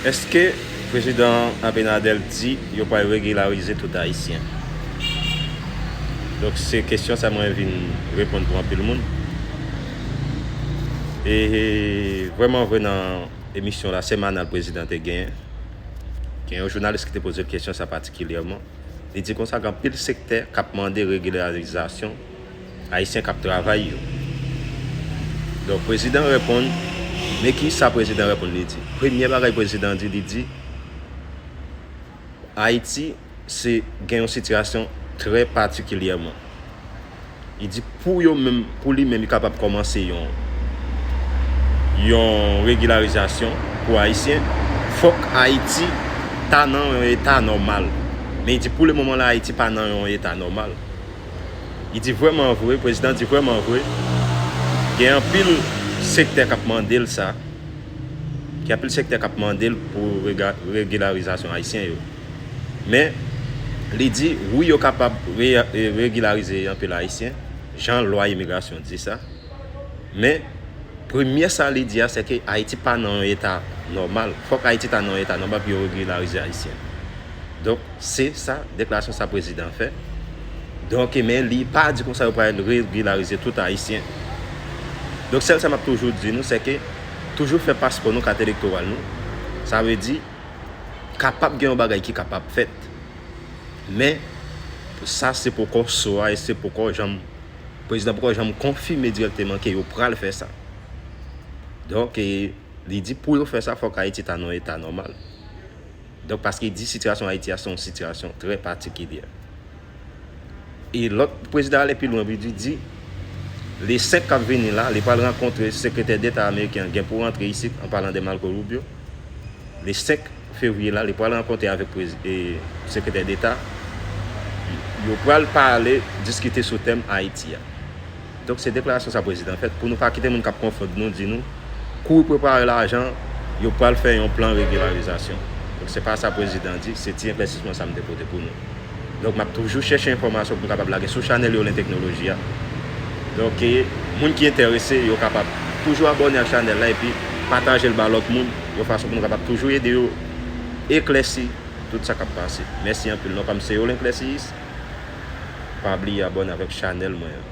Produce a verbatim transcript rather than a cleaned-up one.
Èske prezidan Abinader di yo pral regilarize tout Ayisyen? Donk, se kesyon sa mwen vin reponn pou anpil moun. E, e vrèman vre, nan emisyon la, se Manal prezidan te genyen. Gen yon jounalis ki te poze l kesyon sa patikilyèman. Li di konsa gen anpil sektè k ap mande regilarizasyon Ayisyen k ap travay yo. Donk, prezidan reponn, men ki sa prezidan reponn li di? Premye bagay prezidan di, li di, Ayiti se gen yon sitiyasyon trè patikilyèman. Li di pou yo menm, pou li menm, li kapab kòmanse yon, yon regilarizasyon pou Ayisyen, fòk Ayiti ta nan yon eta nòmal. Men li di pou le moman la, Ayiti pa nan yon eta nòmal. Li di vrèman vre, prezidan di vrèman vre, gen anpil sektè k ap mande l sa. Gen anpil sektè k ap mande l pou rega-, regilarizasyon Ayisyen yo. Men, li di, wi, yo kapab re-, e, regilarize anpil Ayisyen, jan lwa imigrasyon di sa. Men, premye sa li di a, se ke Ayiti pa nan yon eta nòmal. Fòk Ayiti ta nan yon eta nòmal pou yo regilarize Ayisyen. Donk, se sa, deklarasyon sa prezidan fè. Donk, men li pa di konsa yo pral regilarize tout Ayisyen. Donk, sèl sa m ap toujou di nou, se ke toujou fè paspò nou, kat elektoral nou. Sa vle di, kapab gen yon bagay ki kapab fèt. Men, sa se poko so a, e se poko janm, prezidan poko janm konfime dirèkteman ke yo pral fè sa. Donk, e, li di pou yo fè sa, fòk Ayiti ta nan yon eta nòmal. Donk, paske li di sitiyasyon Ayiti a se yon sitiyasyon trè patikilyè. E lòt prezidan ale pi lwen, li di, le senk k ap vini la, li pral rankontre sekretè deta ameriken an, gen pou rantre isit, an palan de Marco Rubio. Le senk fevriye la, li pral rankontre avèk prezi-, e, sekretè deta. Yo pral pale, diskite sou tèm Ayiti a. Donk, se deklarasyon sa prezidan fè, pou nou pa kite moun k ap konfonn nou, di nou, kouri prepare lajan, yo pral fè yon plan regilarizasyon. Donk, se pa sa prezidan di, se ti eklèsisman sa m te pote pou nou. Donk, m ap toujou chèche enfòmasyon pou m kapab lage sou chanèl Yolen Teknoloji a. Donk, e, moun ki enterese, yo kapab toujou abòne ak chanèl la epi pataje l ba lòt moun, yon fason pou nou kapab toujou ede yo eklèsi tout sa k ap pase. Mèsi anpil. Non pa m se Yolen Klèsiyis. Pa bliye abòne avèk chanèl mwen an.